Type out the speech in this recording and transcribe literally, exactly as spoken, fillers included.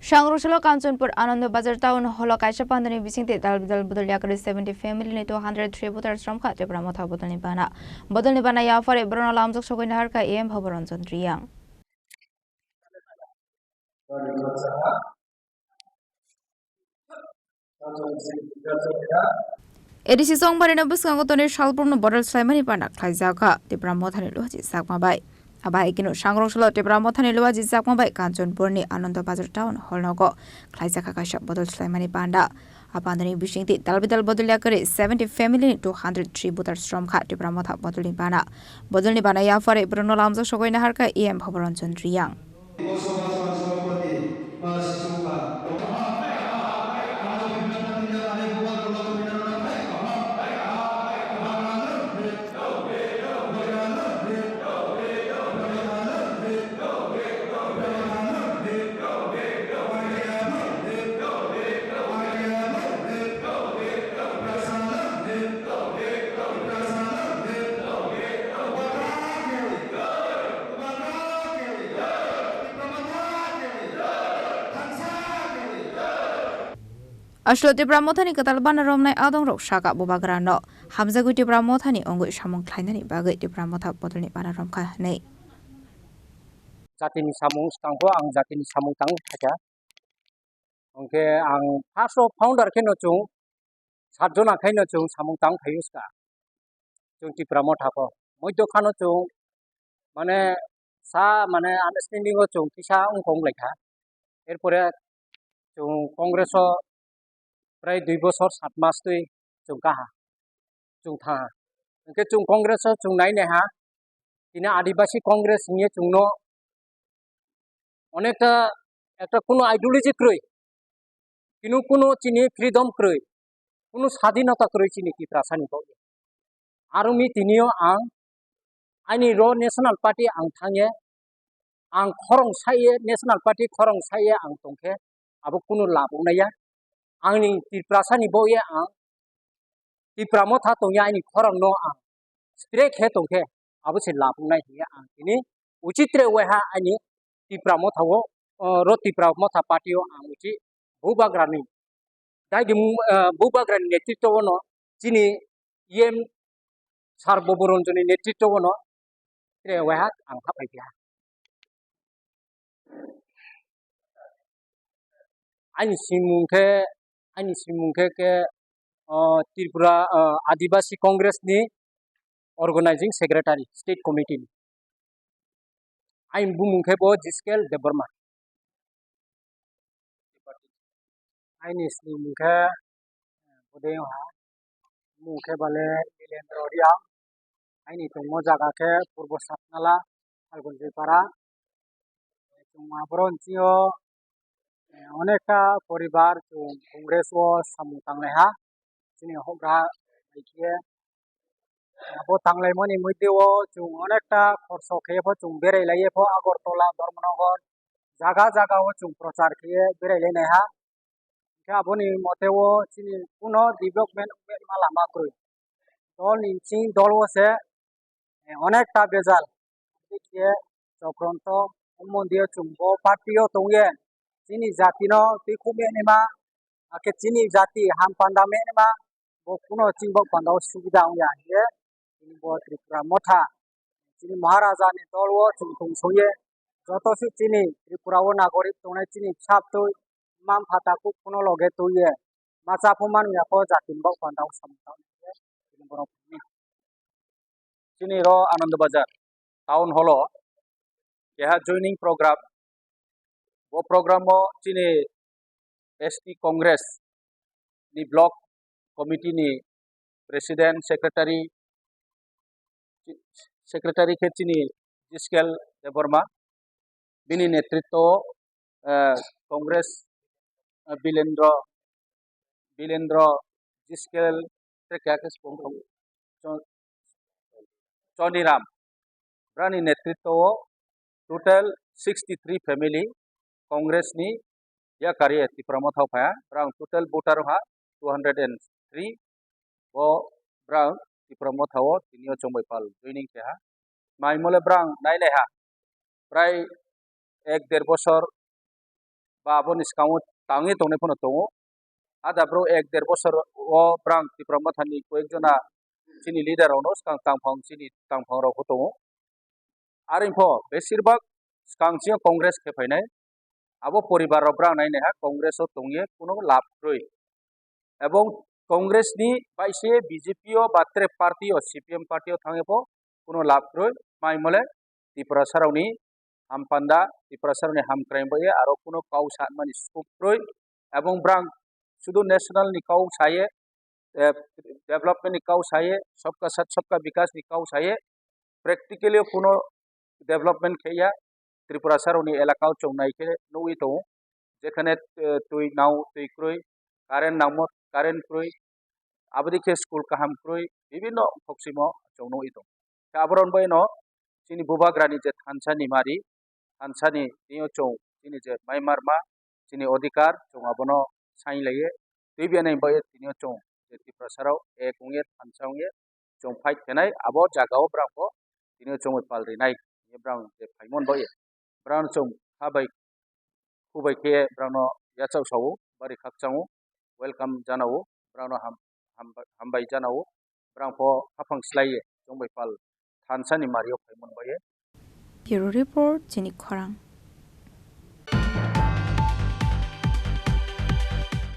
Sangrusalo Kanchanpur Anando Bazar Town Hall o kaisa pandani bisingtwi dal bidal bodol yakarwi seventy family ni two hundred three voters romkha Tipra Motha bodolni bana. Bodolni bana yaphari borokno lamjak sogwi naharkha A M Bhabaranjan Riyang. A D C chongbarino bwskango tonwi salbrumno bodol swlaimani bana khlaijakha Tipra Mothani Luaji Chakma bai. Abai kino sangrok salo Tipra Mothani Luaji Chakma bai Kanchanpurni Anando Bazar Town Hall nogo khlaijakha kaisa bodol swlaimani banda. A bandani bisingtwi dal bidal bodol yakarwi seventy family ni two hundred three voters romkha Tipra Motha bodolni bana. Bodolni bana yaphari borokno lamjak sogwi naharkha A M Bhabaranjan Riyang. Aswk Tipra Mothani kwtal bana romnai adongrok saka bubagrano hamjagwi Tipra Mothani wngwi samung khlainani bagwi Tipra Motha bodolni bana romkha hwnwi. Jatini samung tangkho, ang jatini samung tang khaikha. Hwnkhe ang first o founder kheno chwng sat jona khaino chwng samung tang phaio ska. Chwng Tipra Motha ko. Moidokha no chwng mane sa mane understanding o chwng kisa wngkha wnglaikha. Erpore chwng Congress o prai dui bosor sat mas twi chwng kaha, chwng thaha. Hwnkhe chwng Congress o chwng nai naiha, tini Adibasi Congress hwnwi chwngno onekta ekta kuno ideology kwrwi, kunu kuno chini freedom kwrwi, kuno sadinota kwrwi chini Tiprasani bagwi. Aroni tinio ang aini ro National Party ang thangye, ang khorong saiye, National Party khorong saiye ang tongkhe, abo kuno lab wngnaiya. Angni Tiprasani bagwi ang Tipra Motha tongya aini khorang no ang stre khe tongkhe abo se lab wngnai hiya ang tini uchitre waiha aini Tipra Motha o, o, ro Tipra Motha party o ang uchi bubagrani daidi, eh, bubagrani netritwo no chini E M Sar Boboronjoni netritwo no tre waiha ang hapai kha. Aini simung khe, aini simung khe, khe, o, Tripura, o, Adibasi Congress ni Organizing Secretary, State Committee ni. Aini bumung khe bo Jiskel Debbarma. Aini simung khe, bodei ha, mung khe bale Nilendra Reang. Aini tongmo jaga khe Purbo Satnala, Phalgunjoi Para. Chwng aboroni bisingo, eh, onekta poribar chwng Congress o samung tanglaiha. Chini hokra hai khe abo tanglaimani moddhe o chwng onekta khorso khe pho chwng berai lai pho Agartala, Dharmanagar jaga jaga o chwng prochar khe berai lai naiha. Hwnkhe aboni mote o chini kuno development wngma lama kwrwi. Dol ni chini dol o se, eh, onekta bejal. Hwnkhe chokronto omondi o chwng bo party o tongye chini jati no twi khum ya nima, hakhe chini jati ham panda me nima, bo kuno chini bok panda o subida wngya hiye bo Tripura Motha. Chini Maharaja ni dol o chwng tong songye joto se chini Tripura o nagorik tongnai chini bsa btwi mma mpha takhuk kuno loge twiye macha pho manwya pho jati ni bok panda o samung tang chini borok ni. Chini ro Anand Bazar Town Hall o keha joining program. Bo program o chini S T Congress ni block committee ni president, secretary, secretary khe chini Jiskel Debbarma, bini netritwo o, eh, Congress, eh, Bilendra, Bilendra, Jiskel, tei kaya khe se bumung Chon-, Choniram. Brani netritwo o total sixty three family Congress ni yakarwi Tipra Motha o phaiya. Brang total voter wngkha two hundred and three. Bo brang Tipra Motha o tini o chongbai pal joining keha. Mai mole brang nai nai ha. Prai ek der bosor ba aboni swkango tangwi tongnai phano tongo. Ada bro ek der bosor o brang Tipra Mothani koyek jona chini leader rokno swkang tangphang chini tangphang rokbo tongo. Aringpho besirbak swkang chini Congress khe phainai. Abo poribar rok brang nai naiha Congress o tongye kuno lab kwrwi. Ebong Congress ni baise B J P o ba tre party o C P M party o thangye bo kuno lab kwrwi. Mai mole Tiprasa rokni hampanda, Tiprasa rokni hamkrain bo ye aro kuno kau sanmani scope kwrwi. Ebong brang sudu national ni kau saye, eh, development ni kau saye, sabka sath sabka vikas ni kau saye, practically o kuno development khe ya. Tripura saroni elaka o chwng nai khe nugwi tongo, jekhane, eh, twi nao twi kwrwi, current nangmo current kwrwi, aboni khe school kaham kwrwi, bibinno khoksimo chwng nugwi tongo. Khe aborok bai no chini bubagrani je thansa ni mari, thansa ni tini o chwng chini je mai marma, chini odhikar chwng abono sainglaiye, twi biyanai bai tini o chwng je Tiprasa rok ek wngye thansa wngye chwng fight khenai abo jaga o brang bo tini o chwng bai pal rinai, brang je phaimon bai brang chwng kha bai khubai khe brang no yachak sao bari khakchang o welcome jana o brang no ham ham hambai jana o brang pho haphang slai ye chwng bai pal thansa ni mari o phaimon bai. Bureau Report, Chini Khorang.